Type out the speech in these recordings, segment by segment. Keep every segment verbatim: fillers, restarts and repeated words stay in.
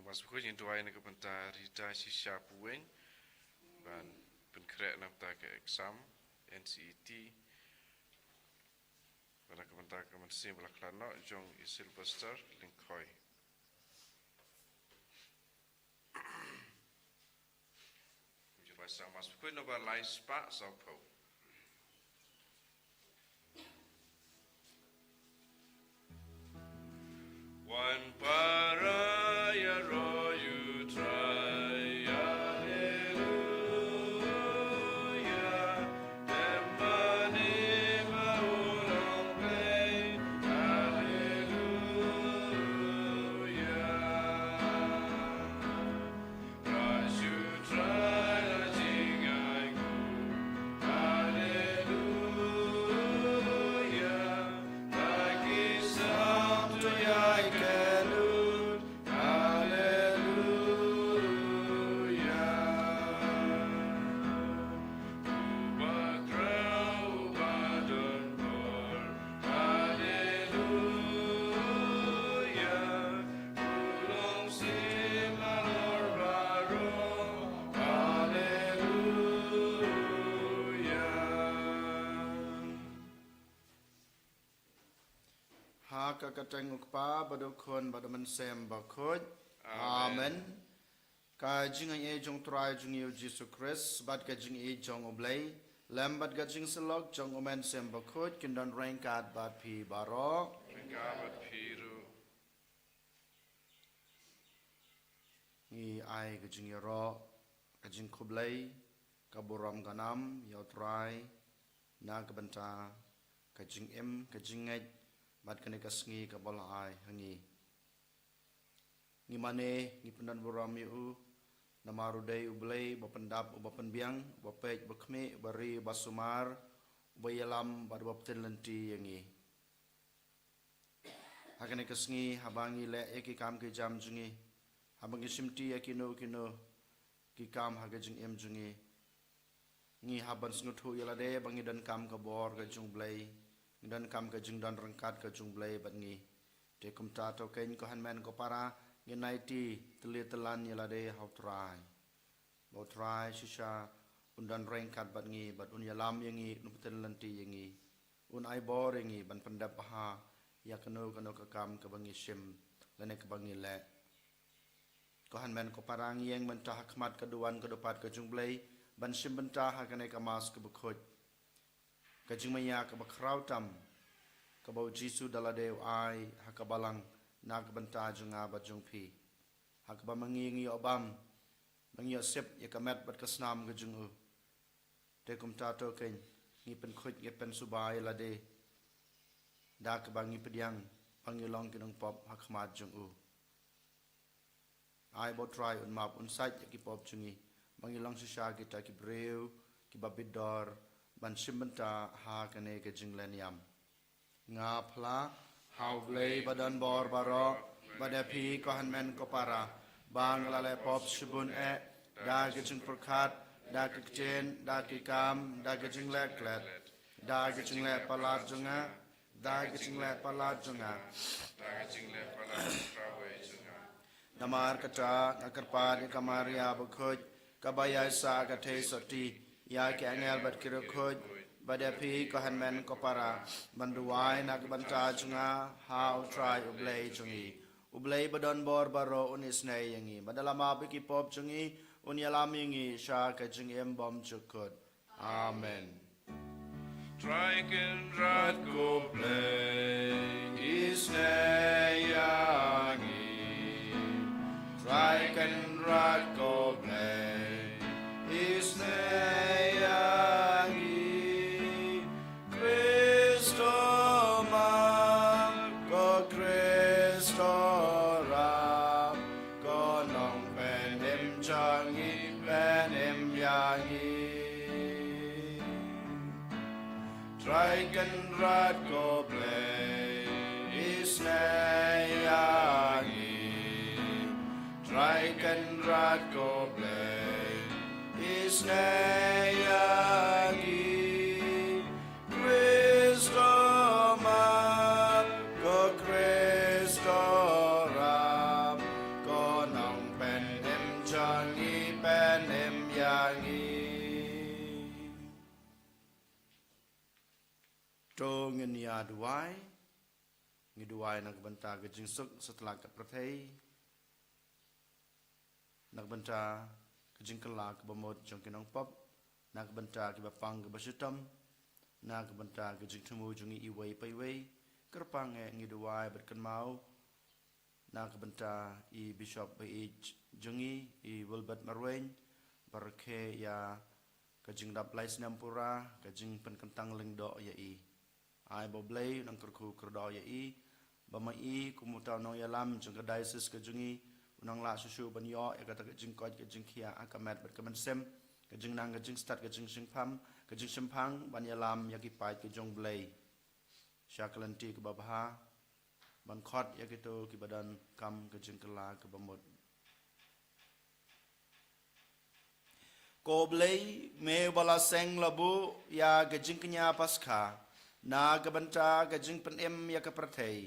Mass Bakhuid ngin duwai na ka bynta Rita Shisha Puweng ban pynkhreh na ka bynta ka exam N C E T. Bad na ka bynta ka mynsiem ba la khlad noh jong i Sylvester Lyngkhoi. Jubasa Mass Bakhuid nombar lai spah sawphew. Wan para ïaroh ïa u Trai, Alleluia. Te mane ba u long Blei, Alleluia. Alleluia. U long sim halor baroh. Alleluia. Ha ka kyrteng u Kpa bad u Khun bad u Mynsiem Bakhuid. Amen. Amen. Ka jingaiei jong u Trai jong ngi u Jisu Khrist bad ka jingïeit jong u Blei lem bad ka jingsyllok jong u Mynsiem Bakhuid kin don ryngkat bad phi baroh. Ryngkat bad phi ruh. Ngi ai ka jingïaroh, ka jingkhublei, ka burom ka nam ïa u Trai na ka bynta ka jingim, ka jingngeit bad kane ka sngi kaba u la ai ha ngi. Ngi mane, ngi pyndon burom ïa u namar u dei u Blei uba pyndap, uba pynbiang, uba peit, uba khmih, uba ri, uba sumar, uba ïalam bad uba pynlynti ïa ngi. Ha kane ka sngi haba ngi leh ïa ki kam ki jam jong ngi, haba ngi shimti ïa kino kino ki kam ha ka jingim jong ngi, ngi hap ban sngewthuh ïa lade ba ngi donkam ka bor ka jong u Blei, ngi donkam ka jingdon ryngkat ka jong u Blei bad ngi. Te kumta to keiñ ko hynmen ko para, ngin aiti tylli tyllan ïa lade ha u Trai. Ba u Trai shisha un don ryngkat bad ngi bad un ïalam ïa ngi, un pynlynti ïa ngi, un ai bor ïa ngi ban pyndep bha ïa kano kano ka kam kaba ngi shim lane kaba ngi leh. Ko hynmen ko para, ngi ïeng mynta ha khmat ka duwan ka dupat ka jong u Blei ban shim bynta ha kane ka Mass kaba khuid, ka jingmaïa kaba khraw tam kaba u Jisu da lade u ai ha ka balang na ka bynta jong nga bad jong phi, ha kaba ma ngi ngi ïoh bam, ba ngi ïoh sip ïa ka met bad ka snam ka jong u. Te kumta to keiñ, ngi pynkhuid, ngi pynsuba ïa lade da kaba ngi pdiang ba ngi long ki nongpop ha khmat jong u. Ai ba u Trai un map, un sait ïa ki pop jong ngi, ba ngi long shisha kita ki briew kiba bit dor ban shim bynta ha kane ka jinglehniam. Nga phla ha u Blei ba don bor baroh, bad ïa phi ko hynmen ko para, ba nga la leh pop shibun eh, da ka jingpyrkhat, da ka ktien, da ki kam, da ka jingleh klet, da ka jingleh palat jong nga, da ka jingleh palat jong nga, da ka jingleh palat jong nga. Namar kata nga kyrpad ïa ka Maria bakhuid, kaba ïaisah ka theisotti ïa ki angel bad ki riewkhuid, bad ïa phi ko hynmen ko para, ban duwai na ka bynta jong nga ha u Trai u Blei jong ngi. U Blei ba don bor baroh un isynei ïa ngi, bad da la map ïa ki pop jong ngi, un ïalam ïa ngi sha ka jingim bymjukut. Amen. Trai Kynrad ko Blei, isynei ïa ngi. Trai Kynrad ko Blei, isynei ïa ngi. Khrist to map, ko Khrist to rap, ko Nongpynim jong ngi, pynim ïa ngi. Trai Kynrad ko Blei, isynei ïa ngi. Trai Kynrad ko Blei, isynei ïa ngi. Khrist to map, ko Khrist to rap, ko Nong To ngin ïa duwai. Ngi duwai na ka bynta ka jingsuk satlak ka pyrthei, na ka bynta ka jingkylla kaba mut jong ki nongpop, na ka bynta kiba pang kiba shitom, na ka bynta ka jingthmu jong ngi iwei pa iwei. Kyrpang eh ngi duwai bad kynmaw na ka bynta i Bishop ba ïeit jong ngi, i Wilbert Marwein, ba rakhe ïa ka jingdap lai snem pura, ka jingpynkyntang lyngdoh ïa i. Ai ba U Blei un nang kyrkhu kyrdoh ïa i, ba ma i kum uta u nongïalam jong ka diocese ka jong ngi, un nang lah shuh shuh ban ïoh ïa kata ka jingkoit ka jingkhiah ha ka met bad ka mynsiem, ka jingnang ka jingstad ka jingshemphang, ka jingshemphang ban ïalam ïa ki paid ka jong U Blei sha ka lynti kaba bha, ban khot ïa kito kiba donkam ka jingkylla kaba mut. Ko Blei, me uba la seng la buh ïa ka jingkñia Paskha na ka bynta ka jingpynim ïa ka pyrthei,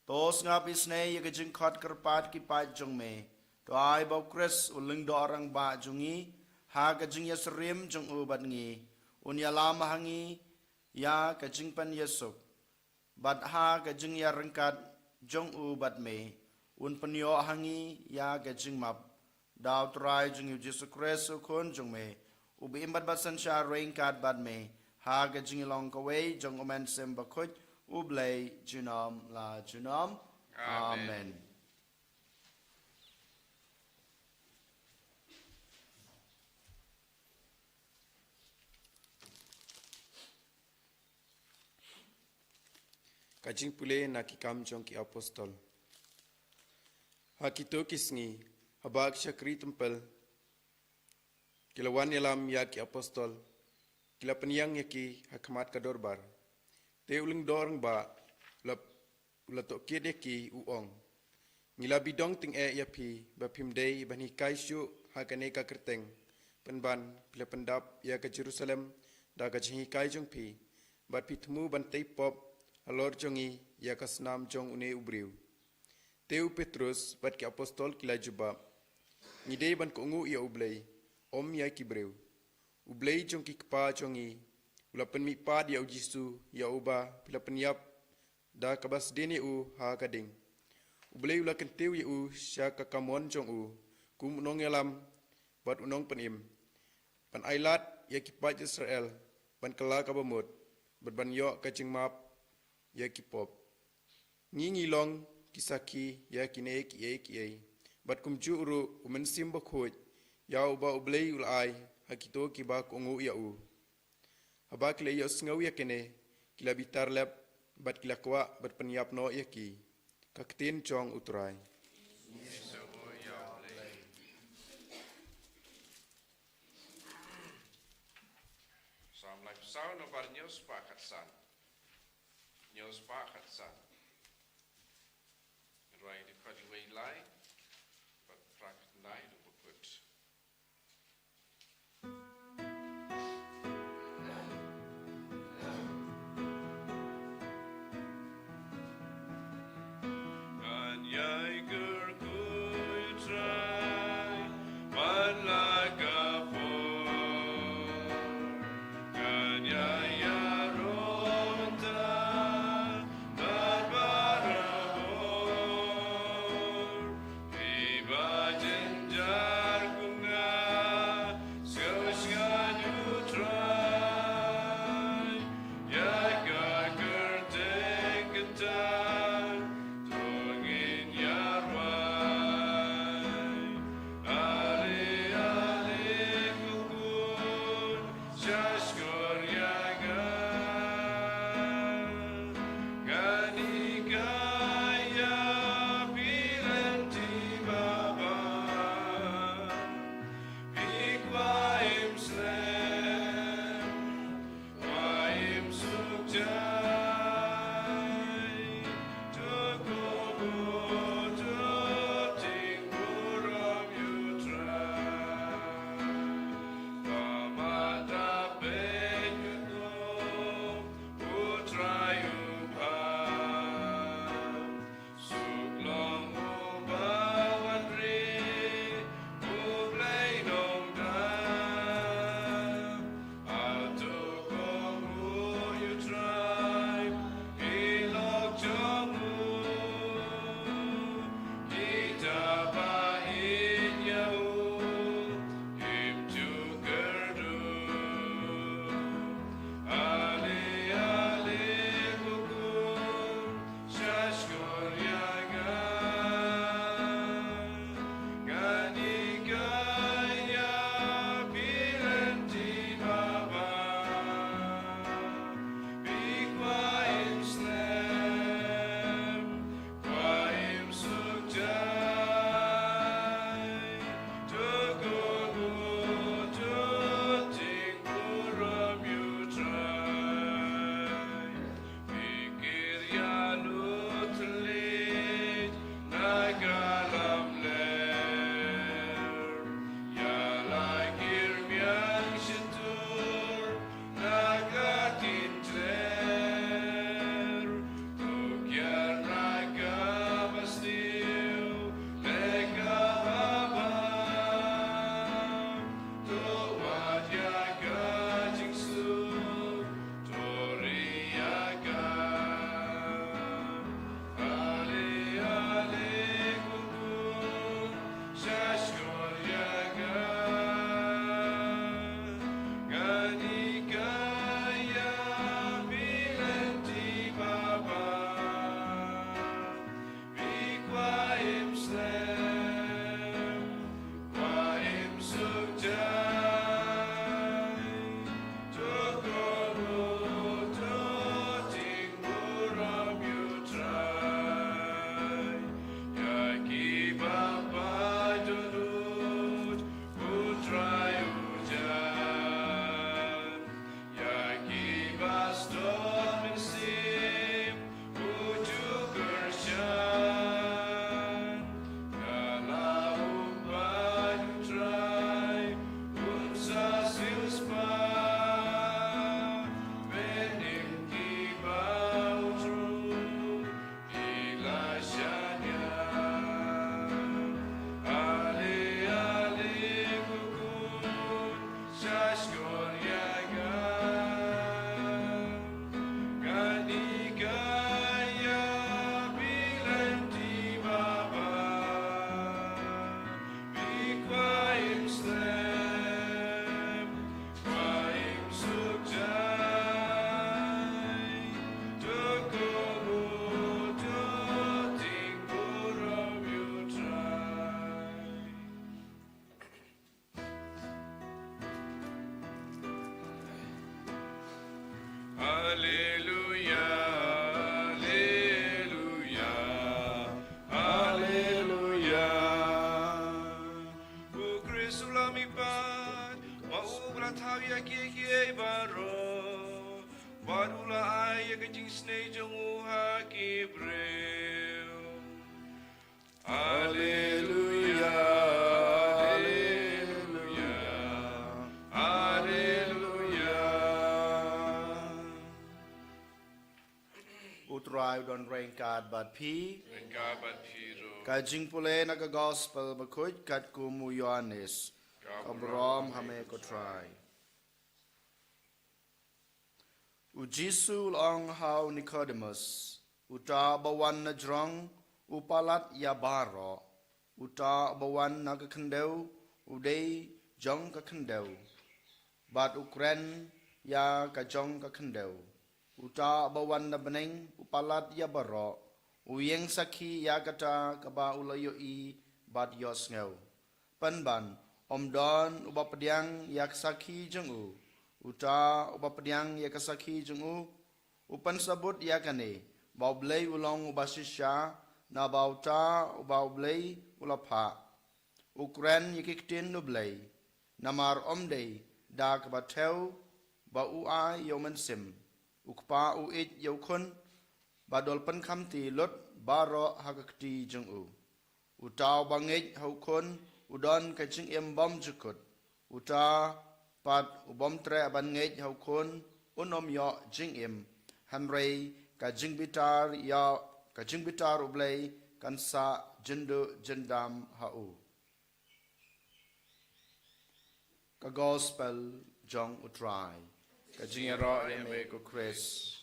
to sngap isynei ïa ka jingkhot kyrpad ki paid jong me. To ai ba U Khrist u lyngdoh rangbah jong ngi ha ka jingïasyriem jong u bad ngi, un ïalam ha ngi ïa ka jingpynïasuk, bad ha ka jingïaryngkat jong u bad me, un pynïoh ha ngi ïa ka jingmap. Da U Trai jong ngi U Jisu Khrist U Khun jong me, uba im bad bat synshar ryngkat bad me ha ka jinglong kawei jong U Mynsiem Bakhuid, U Blei junom la junom. Amen. Amen. Ka jingpule na Ki Kam jong ki Apostol. Ha kito ki sngi, haba ki shakri templ ki la wan ïalam ïa ki apostol, ki la pynïeng ïa ki ha khmat ka dorbar. Te u lyngdoh rangbah u la, u la tohkit ïa ki, u ong: Ngi la bidong tyngeh ïa phi ba phim dei ban hikai shuh ha kane ka kyrteng, pynban phi la pyndap ïa ka Jerusalem da ka jinghikai jong phi, bad phi thmu ban tei pop halor jong ngi ïa ka snam jong une u briew. Te u Petrus bad ki apostol ki la jubab: Ngi dei ban kohnguh ïa U Blei, ym ïa ki briew. U Blei jong ki kpa jong ngi u la pynmihpat ïa U Jisu, ïa uba phi la pynïap da kaba sdien ïa u ha ka ding. U Blei u la kyntiew ïa u sha ka kamon jong u kum u nongïalam bad u nongpynim, ban ailad ïa ki paid Israel ban kylla kaba mut, bad ban ïoh ka jingmap ïa ki pop. Ngi ngi long ki sakhi ïa kine kiei kiei, bad kumjuh ruh U Mynsiem Bakhuid, ïa uba U Blei u la ai ha kito kiba kohnguh ïa u. Haba ki la ïohsngew ïa kine, ki la bitar lep, bad ki la kwah ban pynïap noh ïa ki. Ka ktien jong U Trai. Salm laiphew saw, nombar hynñiew spah khatsan. Hynñiew spah khatsan. Rwai dei khot iwei i lai, bad phra khyndai dei bakut. Kan ïai kyrkhu ïa U Trai man la ka por. Kan ïai ïaroh bynta bad barabor. jong u ha ki briew. Alleluia, alleluia, alleluia. U Trai u don ryngkat bad phi. Ryngkat bad phi ruh. Ka jingpule na ka Gospel bakhuid katkum u Ïoannis. Ka burom ha me ko Trai. U Jisu u la ong ha u Nikodemus, uta uba wan na jrong u palat ïa baroh, uta uba wan na ka khyndew u dei jong ka khyndew, bad u kren ïa ka jong ka khyndew. Uta uba wan na bneng u palat ïa baroh, u ïeng sakhi ïa kata kaba u la ïohi bad ïohsngew. Pynban, ym don uba pdiang ïa ka sakhi jong u. Uta uba pdiang ïa ka sakhi jong u, u pynsabut ïa kane, ba U Blei u long uba shisha, naba uta uba U Blei u la phah. U kren ïa ki ktien U Blei, namar ym dei da kaba thew ba u ai ïa u Mynsiem. U Kpa u ïeit ïa u Khun, ba dol pynkhamti lut baroh ha ka kti jong u. Uta uba ngeit ha u Khun u don ka jingim bymjukut. Uta pat u bym treh ban ngeit ha u Khun un ym ïoh jingim. Hynrei ka jingbitar ïa, ka jingbitar U Blei kan sah jynduh jyndam ha u. Ka Gospel jong U Trai. Ka jingïaroh ïa me ko Khrist.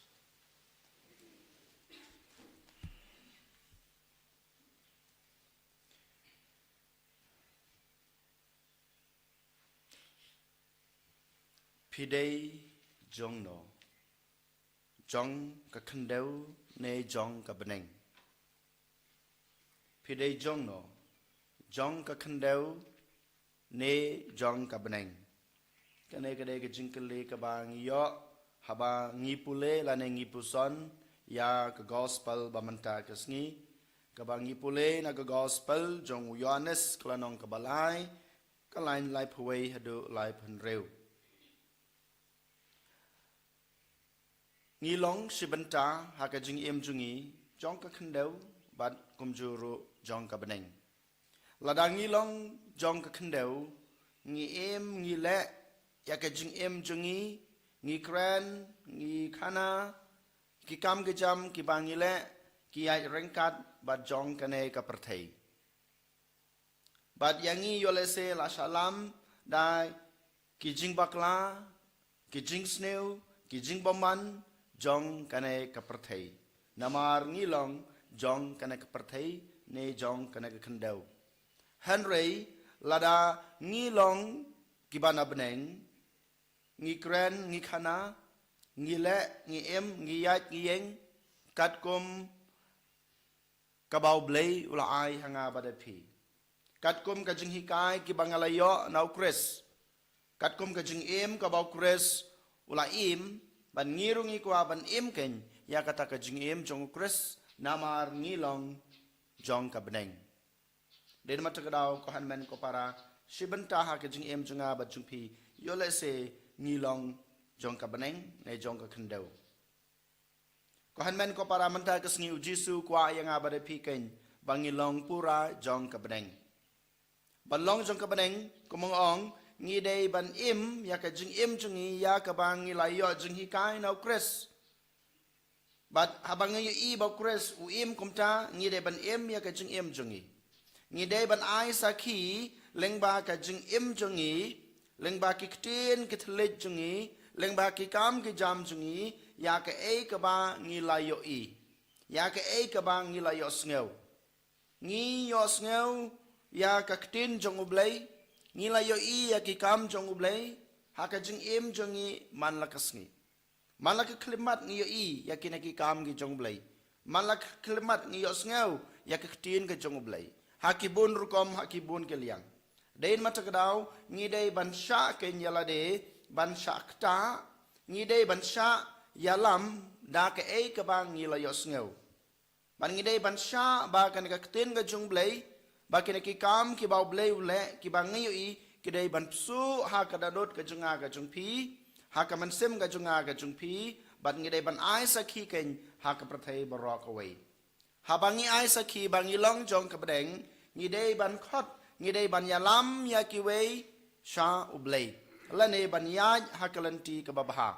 Phi dei jong no? Jong ka khyndew ne jong ka bneng? Phi dei jong no? Jong ka khyndew ne jong ka bneng? Kane ka dei ka jingkylli kaba ngi ïoh haba ngi pule lane ngi puson ïa ka Gospel ba mynta ka sngi, kaba ngi pule na ka Gospel jong u Ïoannis ka lynnong kaba lai, ka lain laiphew wei haduh laiphew hynriew. Ngi long shi bynta ha ka jingim jong ngi jong ka khyndew bad kumjuh ruh jong ka bneng. Lada ngi long jong ka khyndew, ngi im ngi leh ïa ka jingim jong ngi, ngi kren, ngi khana, ki kam ki jam kiba ngi leh ki ïaid ryngkat bad jong kane ka pyrthei. Bad ïa ngi ïoh lehse la shah lam da ki jingbakla, ki jingsniew, ki jingbymman jong kane ka pyrthei. Namar ngi long jong kane ka pyrthei ne jong kane ka khyndew. Hynrei lada ngi long kiba na bneng, ngi kren, ngi khana, ngi leh, ngi im, ngi ïaid, ngi ïeng katkum kaba U Blei u la ai ha nga bad ha phi. Katkum ka jinghikai kiba nga la ïoh na U Khrist. Katkum ka jingim kaba U Khrist u la im, bad ngi ruh ngi kwah ban im kein ïa kata ka jingim jong U Khrist, namar ngi long jong ka bneng. Dei namar kata ka daw ko hynmen ko para, shi bynta ha ka jingim jong nga bad jong phi, ïoh lehse ngi long jong ka bneng ne jong ka khyndew. Ko hynmen ko para, mynta ka sngi U Jisu u kwah ïa nga bad ïa phi kein ba ngi long pura jong ka bneng. Ban long jong ka bneng, kumba nga ong, ngi dei ban im ïa ka jingim jong ngi ïa kaba ngi la ïoh jinghikai na U Khrist. Bad haba ngi ïohi ba U Khrist u im kumta, ngi dei ban im ïa ka jingim jong ngi. Ngi dei ban ai sakhi lyngba ka jingim jong ngi, lyngba ki ktien ki thylliej jong ngi, lyngba ki kam ki jam jong ngi, ïa kaei kaba ngi la ïohi, ïa kaei kaba ngi la ïohsngew. Ngi ïohsngew ïa ka ktien jong U Blei, ngi la ïohi ïa ki kam jong U Blei ha ka jingim jong ngi man la ka sngi. Man la ka khyllipmat ngi ïohi ïa kine ki kam ki jong U Blei. Man la ka khyllipmat ngi ïohsngew ïa ka ktien ka jong U Blei ha ki bun rukom, ha ki bun ki liang. Dei namar kata ka daw ngi dei ban shah kein ïa lade, ban shah ktah, ngi dei ban shah ïalam da kaei kaba ngi la ïohsngew. Bad ngi dei ban shah ba kane ka ktien ka jong U Blei, ba kine ki kam kiba U Blei u leh, kiba ngi ïohi, ki dei ban pyrshah ha ka dohnud ka jong nga ka jong phi, ha ka mynsiem ka jong nga ka jong phi, bad ngi dei ban ai sakhi kein ha ka pyrthei baroh kawei. Haba ngi ai sakhi ba ngi long jong ka bneng, ngi dei ban khot, ngi dei ban ïalam ïa kiwei sha U Blei, lane ban ïaid ha ka lynti kaba bha.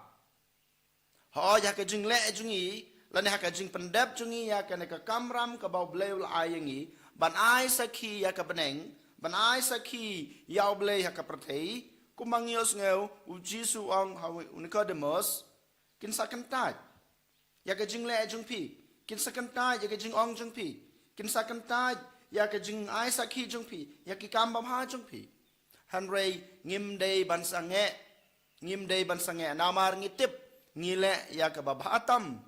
Hooid, ha ka jingleh jong ngi, lane ha ka jingpyndep jong ngi ïa kane ka kamram kaba U Blei u la ai ïa ngi, ban ai sakhi ïa ka bneng, ban ai sakhi ïa U Blei ha ka pyrthei, kumba ngi ïohsngew, u Jisu u ong ha u Nikodemos, kin sa kyntait ïa ka jingleh jong phi, kin sa kyntait ïa ka jingong jong phi, kin sa kyntait ïa ka jingai sakhi jong phi, ïa ki kam babha jong phi. Hynrei ngim dei ban sangeh, ngim dei ban sangeh, namar ngi tip, ngi leh ïa kaba bha tam,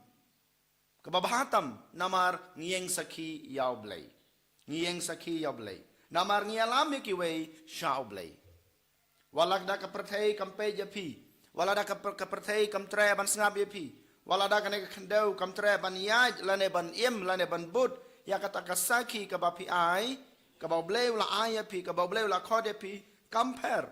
kaba bha tam, namar ngi ïeng sakhi ïa U Blei. Ngi ïeng sakhi ïa U Blei, namar ngi ïalam ïa kiwei sha U Blei. Wat la da ka pyrthei kam peit ïa phi, wat la da ka pyrthei kam treh ban sngap ïa phi, wat la da kane ka khyndew kam treh ban ïaid, lane ban im, lane ban bud ïa kata ka sakhi kaba phi ai, kaba U Blei u la ai ïa phi, kaba U Blei u la khot ïa phi, kam pher,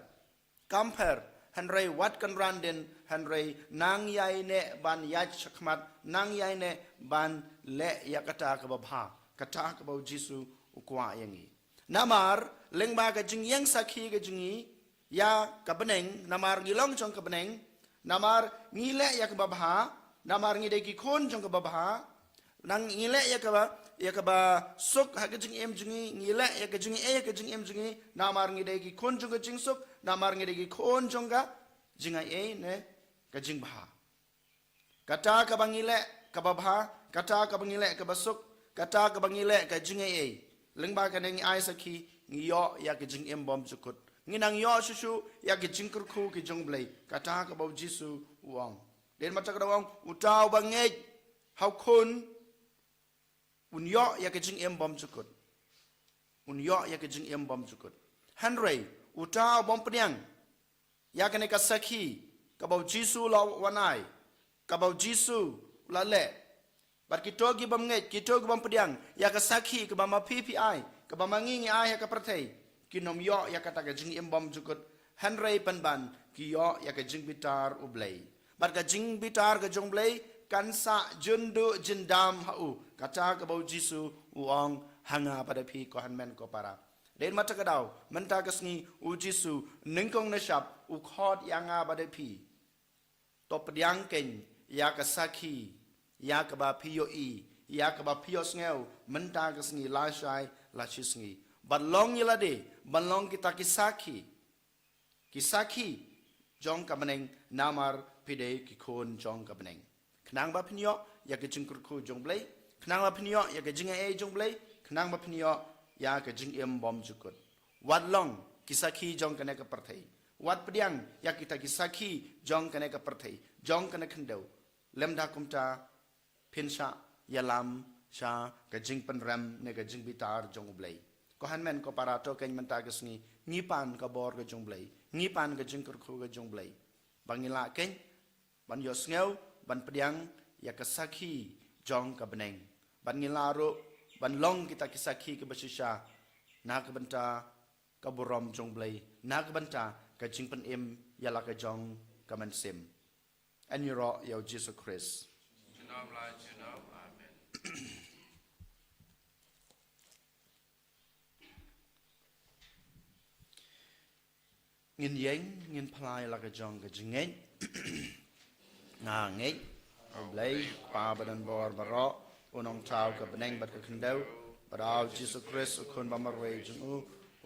kam pher. Hynrei wat kynran dien, hynrei nang ïai neh ban ïaid shakhmat, nang ïai neh ban leh ïa kata kaba bha, kata kaba u Jisu u kwah ïa ngi. Namar lyngba ka jingïeng sakhi ka jong ngi ïa ka bneng, namar ngi long jong ka bneng, namar ngi leh ïa kaba bha, namar ngi dei ki khun jong kaba bha, nang ngi leh ïa kaba, ïa kaba suk ha ka jingim jong ngi, ngi leh ïa ka jingaiei ha ka jingim jong ngi, namar ngi dei ki khun jong ka jingsuk, namar ngi dei ki khun jong ka jingaiei ne ka jingbha. Kata kaba ngi leh kaba bha, kata kaba ngi leh kaba suk, kata kaba ngi leh ka jingaiei, lyngba kane ngi ai sakhi, ngi ïoh ïa ka jingim bymjukut. Ngi nang ïoh shuh shuh ïa ka jingkyrkhu ka jong U Blei, kata kaba u Jisu u ong. Dei na kata ka daw u ong, uta uba ngeit ha u Khun un ïoh ïa ka jingim bymjukut. Un ïoh ïa ka jingim bymjukut. Hynrei uta u bym pdiang ïa kane ka sakhi kaba u Jisu u la wan ai, kaba u Jisu u la leh, bad kito ki bym ngeit, kito ki bym pdiang ïa ka sakhi kaba ma phi phi ai, kaba ma ngi ngi ai ha ka pyrthei, kin ym ïoh ïa kata ka jingim bymjukut. Hynrei pynban ki ïoh ïa ka jingbitar U Blei. Bad ka jingbitar ka jong U Blei kan sah jynduh jyndam ha u, kata kaba u Jisu u ong ha nga bad ha phi, ko hynmen ko para. Dei na kata ka daw mynta ka sngi u Jisu nyngkong nyngshap u khot ïa nga bad ïa phi. To pdiang kein ïa ka sakhi, ïa kaba phi ïohi, ïa kaba phi ïohsngew mynta ka sngi, lashai lashisngi, bad long ïa lade ban long kita ki sakhi. Ki sakhi jong ka bneng, namar phi dei ki khun jong ka bneng. Khnang ba phin ïoh ïa ka jingkyrkhu jong U Blei, khnang ba phin ïoh ïa ka jingaiei jong U Blei, khnang ba phin ïoh ïa ka jingim bymjukut, wat long ki sakhi jong kane ka pyrthei. Wat pdiang ïa kita ki sakhi jong kane ka pyrthei, jong kane ka khyndew. Lymda kumta phin shah ïalam sha ka jingpynrem ne ka jingbitar jong U Blei. Ko hynmen ko para, to kein mynta ka sngi ngi pan ka bor ka jong U Blei, ngi pan ka jingkyrkhu ka jong U Blei, ba ngi lah kein ban ïohsngew, ban pdiang ïa ka sakhi jong ka bneng, bad ngi lah ruh ban long kita ki sakhi kiba shisha na ka bynta ka burom jong U Blei, na ka bynta ka jingpynim ïa la ka jong ka mynsiem. Yn ïaroh ïa u Jisu Khrist. Junom la junom. Amen. Ngin ïeng, ngin phla ïa la ka jong ka jingngeit. Nga ngeit ha U Blei, Kpa ba don bor baroh, u nongthaw ka bneng bad ka khyndew, bad ha u Jisu Khrist u Khun ba marwei jong u,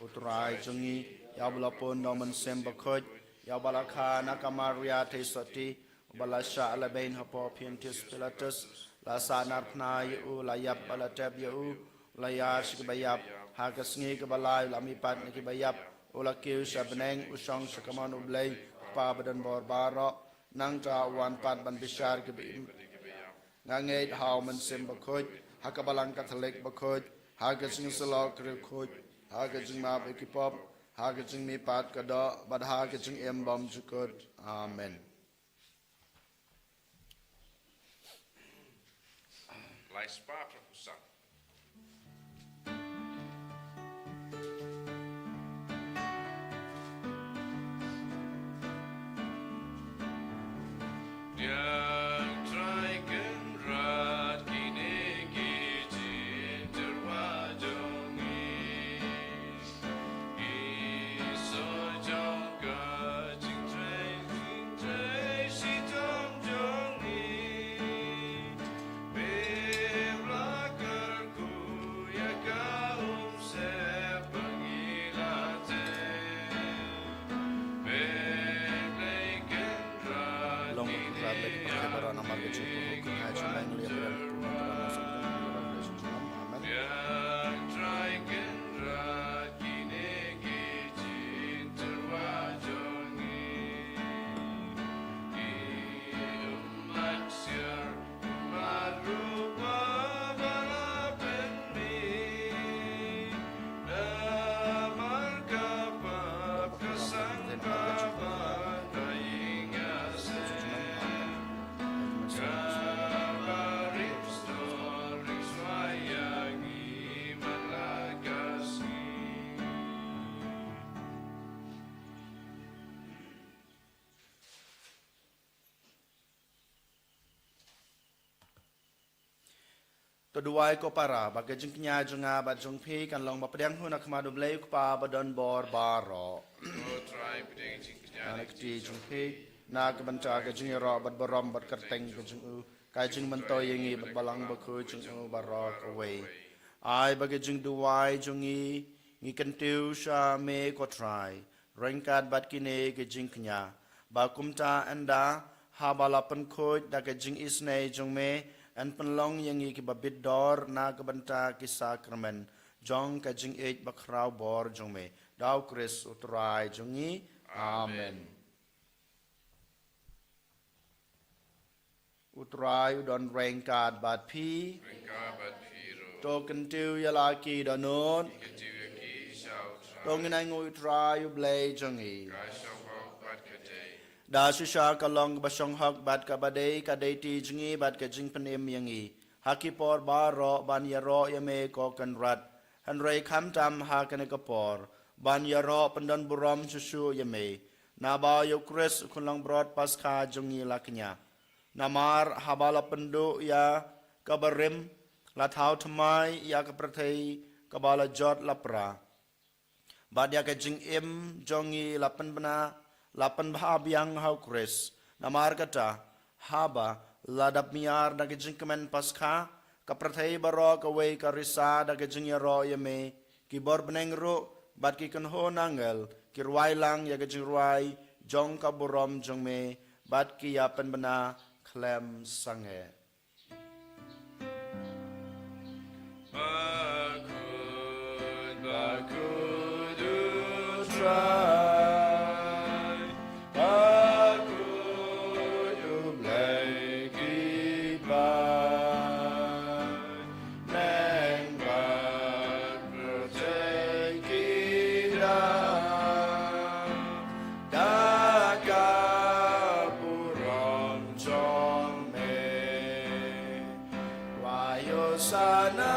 u Trai jong ngi, ïa uba la pun da u Mynsiem Bakhuid, ïa uba la kha na ka Maria theisotti, uba la shah lehbeiñ hapoh Pontius Pilatus, la sahnarphna ïa u, la ïap bad la tep ïa u, la ïar sha kiba ïap, ha ka sngi kaba lai u la mihpat na kiba ïap, u la kiew sha bneng, u shong sha kamon U Blei, Kpa ba don bor baroh. Nangta u wan pat ban bishar kiba im. Nga ngeit ha u Mynsiem Bakhuid, ha ka Balang Katholik bakhuid, ha ka jingïasyllok riewkhuid, ha ka jingmap ïa ki pop, ha ka jingmihpat ka doh, bad ha ka jingim bymjukut. Amen. Lai spah pra kusang. Diang Trai Kynrad. To duwai ko para, ba ka jingkñia jong nga bad jong phi kan long ba pdiang hun ha khmat U Blei U Kpa ba don bor baroh. Ko Trai, pdiang jingkñia na ka kti jong phi, na ka bynta ka jingïaroh bad burom bad kyrteng ka jong u, ka jingmyntoi ïa ngi bad Balang Bakhuid jong u baroh kawei. Ai ba ka jingduwai jong ngi, ngi kyntiew sha me ko Trai, ryngkat bad kine ki jingkñia. Ba kumta ynda, haba la pynkhuid da ka jingisynei jong me, yn pynlong ïa ngi kiba bit dor na ka bynta ki sakramen jong ka jingïeit bakhraw bor jong me. Da U Khrist U Trai jong ngi. Amen. U Trai u don ryngkat bad phi. Ryngkat bad phi ruh. To kyntiew ïa la ki dohnud. Kyntiew ïa ki sha U Trai. To ngin ainguh ïa U Trai U Blei jong ngi. Ka shong hok bad ka dei. Da shisha ka long kaba shong hok bad kaba dei, ka dei ti jong ngi bad ka jingpynim ïa ngi ha ki por baroh ban ïaroh ïa me ko Kynrad. Hynrei khamtam ha kane ka por ban ïaroh pyndon burom shuh shuh ïa me, naba ïa U Khrist U Khunlangbrot Paskha jong ngi la kñia. Namar haba la pynduh ïa ka barim, la thaw thymmai ïa ka pyrthei kaba la jot la pra, bad ïa ka jingim jong ngi la pynbna, la pynbha biang ha U Khrist. Namar kata, haba la dap miar da ka jingkmen Paskha, ka pyrthei baroh kawei ka risa da ka jingïaroh ïa me, ki bor bneng ruh bad ki kynhun angel ki rwai lang ïa ka jingrwai jong ka burom jong me, bad ki ïa pynbna khlem sangeh. Bakhuid, bakhuid U Trai, bakhuid U Blei ki bneng bad pyrthei ki dap da ka burom jong me. Wai Hosana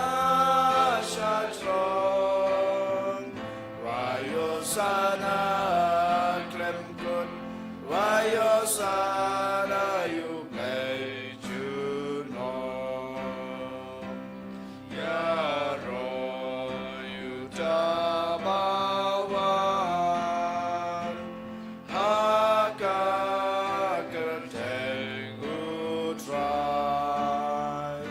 sha throne, wai Hosana khlem kut, wai Hosana ïa U Blei junom. Ïaroh ïa uta ba wan ha ka kyrteng U Trai.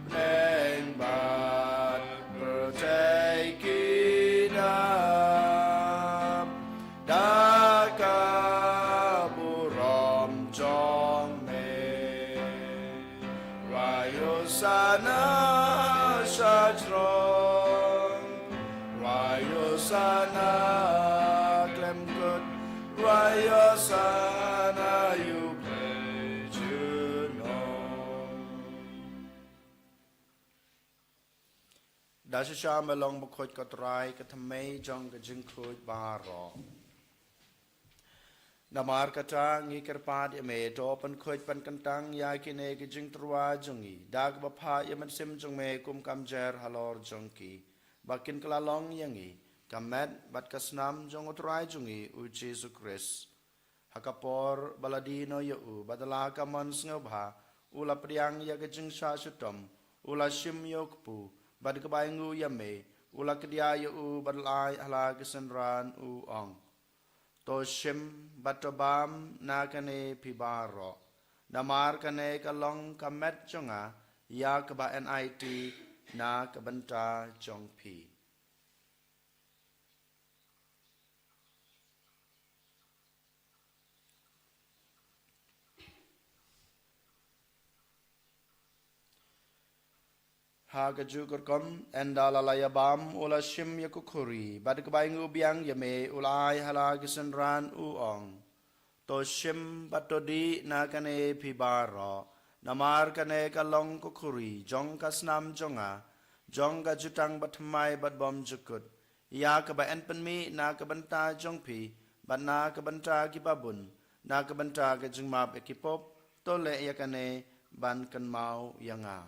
Bneng bad pyrthei ki dap da ka burom jong me. Wai Hosana sha throne, wai Hosana khlem kut, wai Hosana ïa U Blei junom. Da shisha me long bakhuid ko Trai, ka thymmei jong ka jingkhuid baroh. Namar kata ngi kyrpad ïa me, to pynkhuid pynkyntang ïa kine ki jingtyrwa jong ngi da kaba phah ïa Mynsiem jong me kum ka mjer halor jong ki, ba kin kylla long ïa ngi ka met bad ka snam jong U Trai jong ngi U Jisu Khrist. Ha ka por ba la die noh ïa u bad la ka mon sngewbha, u la pdiang ïa ka jingshah shitom, u la shim ïa u kpu, bad kaba ainguh ïa me, u la kdiah ïa u bad la ai ha la ki synran, u ong: To shim bad to bam na kane phi baroh, namar kane ka long ka met jong nga ïa kaba yn aiti na ka bynta jong phi. Ha kajuh ka rukom, ynda la la ïa bam, u la shim ïa ka khuri, bad kaba ainguh biang ïa me, u la ai ha la ki synran, u ong: To shim bad to dih na kane phi baroh, namar kane ka long ka khuri jong ka snam jong nga, jong ka jutang bathymmai bad bymjukut, ïa kaba yn pynmih na ka bynta jong phi bad na ka bynta kiba bun, na ka bynta ka jingmap ïa ki pop. To leh ïa kane ban kynmaw ïa nga.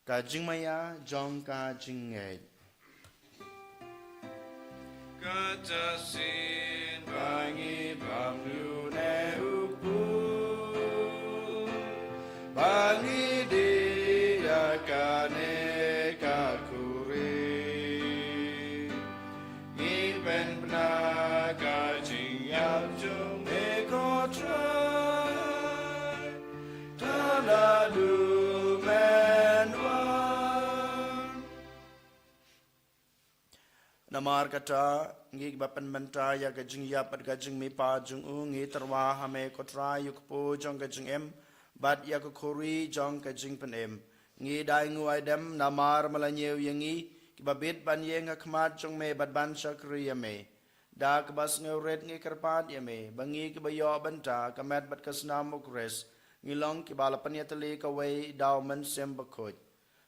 Ka jingmaïa jong ka jingngeit. Kata sien ba ngi bam ïa une u kpu, ba ngi dih ïa kane ka khuri. Ngi pynbna ka jingïap jong me ko Trai, da la dum men wan. Namar kata, ngi kiba pynmynta ïa ka jingïap bad ka jingmihpat jong u, ngi tyrwa ha me ko Trai ïa u kpu jong ka jingim bad ïa ka khuri jong ka jingpynim. Ngi dei nguaidem namar me la ñiew ïa ngi kiba bit ban ïeng ha khmat jong me bad ban shakri ïa me. Da kaba sngewrit ngi kyrpad ïa me ba ngi kiba ïoh bynta ka met bad ka snam u Khrist, ngi long kiba la pynïatylli kawei da u Mynsiem Bakhuid.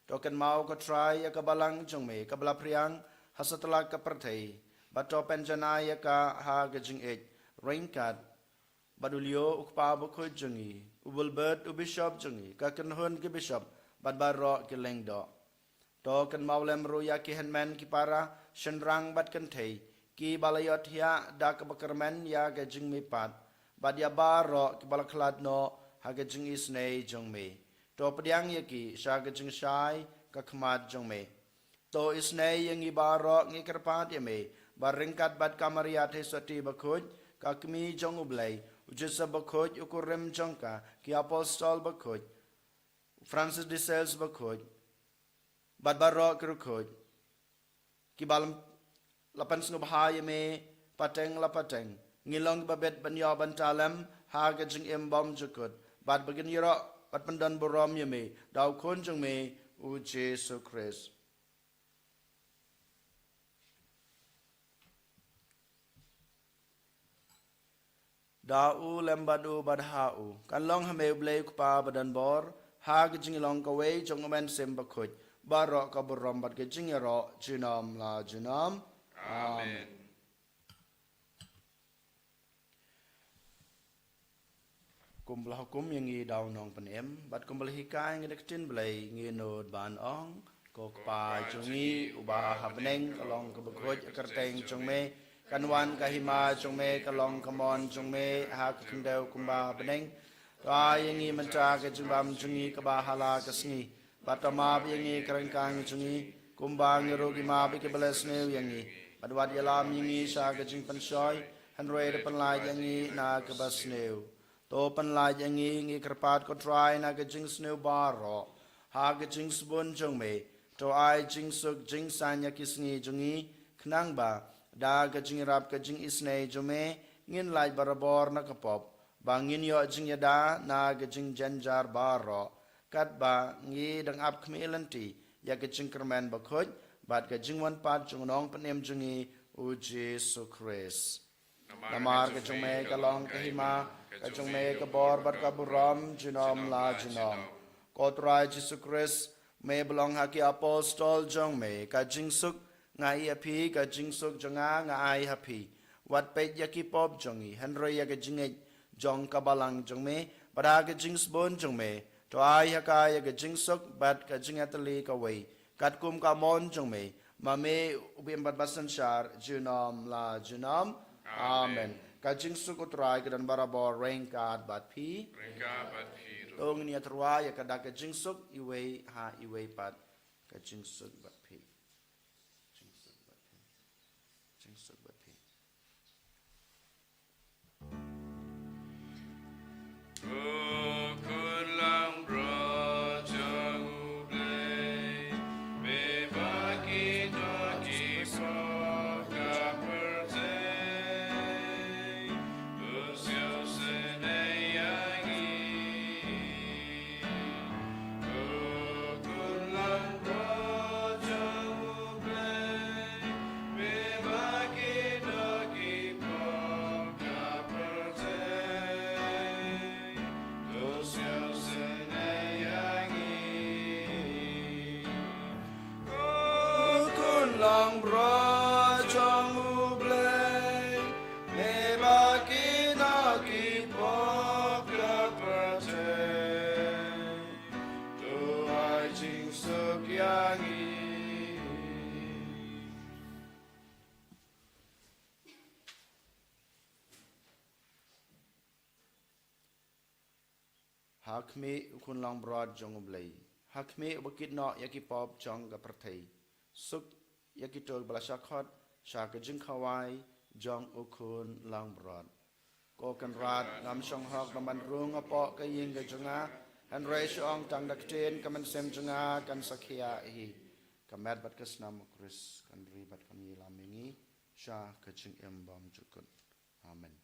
To kynmaw ko Trai ïa ka balang jong me kaba la phriang ha satlak ka pyrthei, bad to pynjanai ïa ka ha ka jingïeit ryngkat bad u Leo u kpa bakhuid jong ngi, u Bulbert u bishop jong ngi, ka kynhun ki bishop bad baroh ki lyngdoh. To kynmaw lem ruh ïa ki hynmen ki para, shynrang bad kynthei, kiba la ïohthiah da kaba kyrmen ïa ka jingmihpat, bad ïa baroh kiba la khlad noh ha ka jingisynei jong me. To pdiang ïa ki sha ka jingshai ka khmat jong me. To isynei ïa ngi baroh, ngi kyrpad ïa me ba ryngkat bad ka Maria Theisotti bakhuid, ka kmie jong u Blei, u Joseph bakhuid, u kurim jong ka, ki apostol bakhuid, Francis de Sales bakhuid, bad baroh ki riewkhuid kiba la pynsngewbha ïa me pateng la pateng, ngi long kiba bit ban ïoh bynta lem ha ka jingim bymjukut, bad ba kin ïaroh bad pyndonburom ïa me da u Khun jong me, u Jisu Khrist. Da u lem bad u bad ha u, kan long ha me u Blei u Kpa badonbor, ha ka jinglong kawei jong u Mynsiem Bakhuid, baroh ka burom bad ka jingïaroh junom la junom. Amen. Kumba la hukum ïa ngi da u Nongpynim, bad kumba la hikai ïa ngi da ka ktien Blei, ngin nud ban ong: Ko Kpa jong ngi uba ha bneng, ka long kaba khuid ka kyrteng jong me, kan wan ka hima jong me, ka long ka mon jong me ha ka khyndew kumba ha bneng. To ai ïa ngi mynta ka jingbam jong ngi kaba ha la ka sngi, bad to map ïa ngi ka ryngkang jong ngi, kumba ngi ruh ngi map ïa kiba la sniew ïa ngi, bad wat ïalam ïa ngi sha ka jingpynshoi, hynrei to pynlait ïa ngi na kaba sniew. To pynlait ïa ngi, ngi kyrpad ko Trai, na ka jingsniew baroh, ha ka jingsbun jong me. To ai jingsuk jingsaiñ ïa ki sngi jong ngi, khnang ba da ka jingïarap ka jingisynei jong me, ngin lait barabor na ka pop, ba ngin ïoh jingïada na ka jingjynjar baroh, katba ngi dang ap khmih lynti ïa ka jingkyrmen bakhuid bad ka jingwan pat jong u Nongpynim jong ngi, u Jisu Khrist. Namar ka jong me ka long ka hima, ka jong me ka bor bad ka burom junom la junom. Ko Trai Jisu Khrist, me ba la ong ha ki apostol jong me: Ka jingsuk nga ai ha phi, ka jingsuk jong nga nga ai ha phi. Wat peit ïa ki pop jong ngi, hynrei ïa ka jingngeit jong ka balang jong me, bad ha ka jingsbun jong me, to ai ha ka ïa ka jingsuk bad ka jingïatylli kawei, katkum ka mon jong me, ma me uba im bad ba synshar junom la junom. Amen. Amen. Ka jingsuk u Trai ka don barabor ryngkat bad phi. Ryngkat bad phi ruh. To ngin ïatyrwa ïa ka da ka jingsuk iwei ha iwei pat. Ka jingsuk bad phi. Jingsuk bad phi. Jingsuk bad phi. Ko Khun Langbrot jong U Blei, me ba ki doh ki pop ka pyrthei, to sngewsynei ïa ngi. Ko Khun Langbrot jong U Blei, me ba ki doh ki pop ka pyrthei, to sngewsynei ïa ngi. Ko Khun Langbrot jong U Blei, me ba ki doh ki pop ka pyrthei, to ai jingsuk ïa ngi. Ha khmih u Khun langbrot jong U Blei. Ha khmih uba kit noh ïa ki pop jong ka pyrthei. Suk ïa kito kiba la shah khot sha ka jingkhawai jong u Khun langbrot. Ko Kynrad, ngam shong hok ban rung hapoh ka ïing ka jong nga, hynrei shu ong tang da ka ktien, ka mynsiem jong nga kan sa khiah hi. Ka met bad ka snam u Khrist kan ri bad kan ïalam ïa ngi sha ka jingim bymjukut. Amen.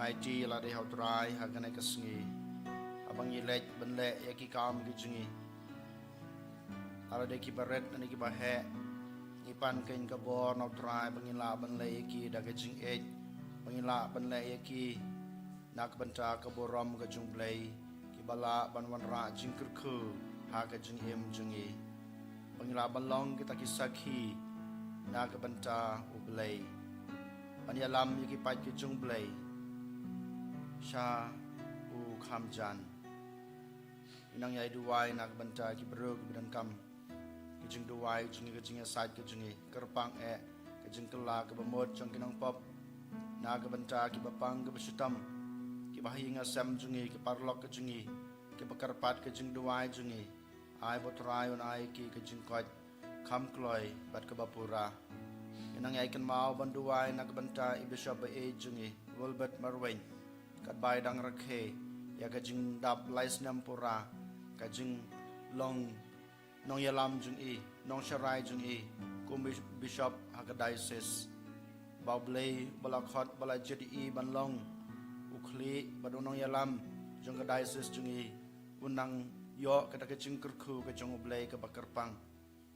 Ngai ti la dei ha U Trai ha kane ka sngi. Haba ngi leit ban leh ïa ki kam ki jong ngi, la dei kiba rit ne kiba heh, ngi pan kein ka bor na U Trai ba ngin lah ban leh ïa ki da ka jingïeit, ba ngin lah ban leh ïa ki na ka bynta ka burom ka jong U Blei, kiba lah ban wanrah jingkyrkhu ha ka jingim jong ngi, ba ngin lah ban long kita ki sakhi na ka bynta U Blei, ban ïalam ïa ki paid ki jong U Blei sha u kham jan. Ngi nang ïai duwai na ka bynta ki briew kiba donkam ka jingduwai jong ngi, ka jingïasaid ka jong ngi. Kyrpang eh ka jingkylla kaba mut jong ki nongpop na ka bynta kiba pang kiba shitom, kiba ha ïing ha sem jong ngi, ki paralok ka jong ngi, kiba kyrpad ka jingduwai jong ngi. Ai ba U Trai un ai ki ka jingkoit kham kloi bad kaba pura. Ngi nang ïai kynmaw ban duwai na ka bynta i Bishop ba ïeit jong ngi, Wilbert Marwein, katba i dang rakhe ïa ka jingdap lai snem pura ka jinglong nongïalam jong i, nongsharai jong i kum bishop ha ka diocese. Ba U Blei ba la khot, ba la jied ïa i ban long u khlieh bad u nongïalam jong ka diocese jong i, un nang ïoh kata ka jingkyrkhu ka jong U Blei kaba kyrpang,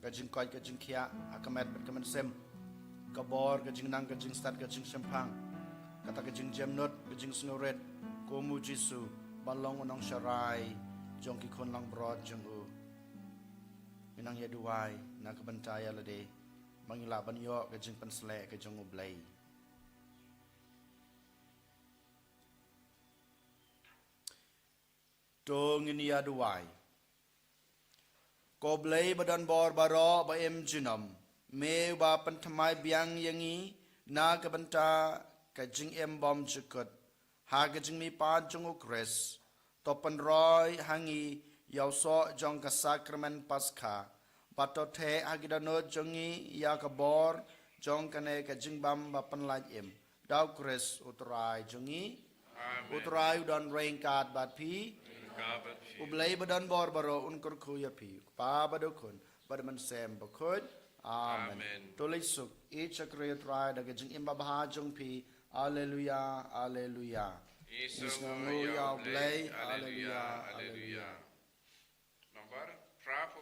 ka jingkoit ka jingkhiah ha ka met bad ka mynsiem, ka bor, ka jingnang, ka jingstad, ka jingshemphang, kata ka jingjemnud, ka jingsngewrit kum U Jisu, ban long u nongsharai jong ki khun langbrot jong u. Ngi nang ïa duwai na ka bynta ïa lade ba ngin lah ban ïoh ka jingpynsleh ka jong U Blei. To ngin ïa duwai. Ko Blei ba don bor baroh, ba im junom, me uba pynthymmai biang ïa ngi na ka bynta ka jingim bymjukut ha ka jingmihpat jong U Khrist, to pynroi ha ngi ïa u soh jong ka sakramen Paskha, bad to theh ha ki dohnud jong ngi ïa ka bor jong kane ka jingbam ba pynlait im, da U Khrist U Trai jong ngi. Amen. U Trai u don ryngkat bad phi. Ryngkat bad phi. U Blei ba don bor baroh un kyrkhu ïa phi, U Kpa bad U Khun bad U Mynsiem Bakhuid. Amen. Amen. To leit suk, ïeit shakri ïa U Trai da ka jingim babha jong phi. Alleluia, alleluia. Isn't ïa U Blei, alleluia, alleluia. Number, pra pho